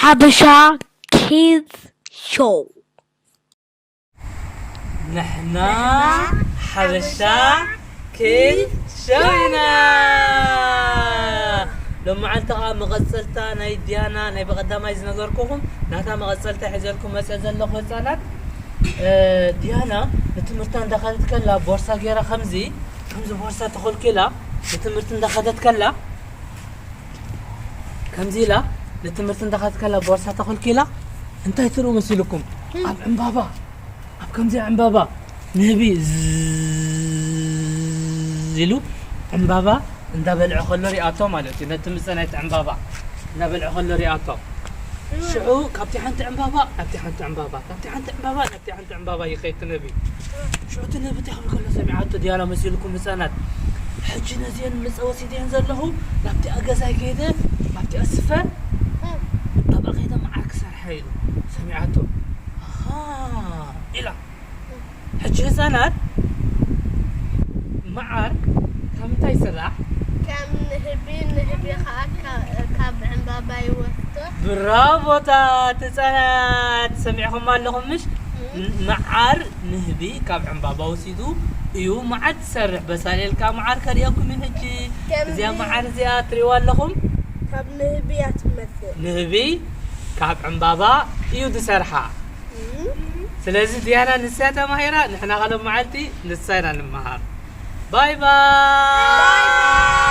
ሓበሻ ኪድስ ሾው። ንሕና ሓበሻ ኪድስ ሾው ኢና። ሎማዓንቲ ከዓ መቐፀልታ ናይ ዲያና ናይ በቐዳማይ ዝነገርኩኹም ናታ መቐፀልታ ሒዘልኩም መፅአ ዘለኹ ህፃናት። እ፣ ዲያና ንትምህርታ እንዳኸደት ከላ ቦርሳ ገይራ ከምዚ፣ ከምዚ ቦርሳ ተኾልኪላ ንትምህርቲ እንዳኸደት ከላ ከምዚ ኢላ ንትምህርቲ እንዳኸደት ከላ ቦርሳ ተኾልኪላ እንታይ ትርእዩ መሲልኩም? ኣብ ዕምባባ፣ ኣብ ከምዚ ዕምባባ ንህቢ ዝዝ ኢሉ ዕምባባ እንዳበልዐ ከሎ ሪኣቶ ማለት እዩ። ነቲ ምጸ ናይቲ ዕምባባ እንዳበልዐ ከሎ ሪኣቶ። ሽዑ ካብቲ ሓንቲ ዕምባባ ናብቲ ሓንቲ ዕምባባ፣ ካብቲ ሓንቲ ዕምባባ ናብቲ ሓንቲ ዕምባባ ይኸይድ እቲ ነቢ። ሽዑ እቲ ነቢ እንታይ ክብል ከሎ ሰሚዓቶ ዲያና መሲልኩም ህፃናት? ሕጂ ነዚአን ምጸ ወሲደን ዘለኹ ናብቲ ኣገዛይ ከይደ ኣብቲ ኣስፈ ኣብኣ ከይደ መዓር ክሰርሐ ኢሉ ሰሚዓቶ። ኣሃ ኢላ። ሕጂ ህፃናት መዓር ካብ ምንታይ ይስራሕ? ካብ ንህቢ፣ ንህቢ ከዓ ካ-፣ ካብ ዕምባባ ይወስዶ። ብራቮታት ህፃናት፣ ሰሚዕኹም ኣለኹም ምሽ? ን-፣ መዓር ንህቢ ካብ ዕምባባ ወሲዱ እዩ መዓር ዝሰርሕ። በሳሌል ከዓ መዓር ከርእየኩም እዩ ሕጂ። ከምዚ እዚኣ መዓር እዚኣ ትሪእዋ ኣለኹም? ካብ ንህቢ እያ ትመፅእ። ንህቢ ካብ ዕምባባ እዩ ዝሰርሓ። እም። ስለዚ ዲያና ንሳ ተማሂራ፣ ንሕና ካልኦ መዓልቲ ንሳ ኢና ንመሃር። ባይ ባይ።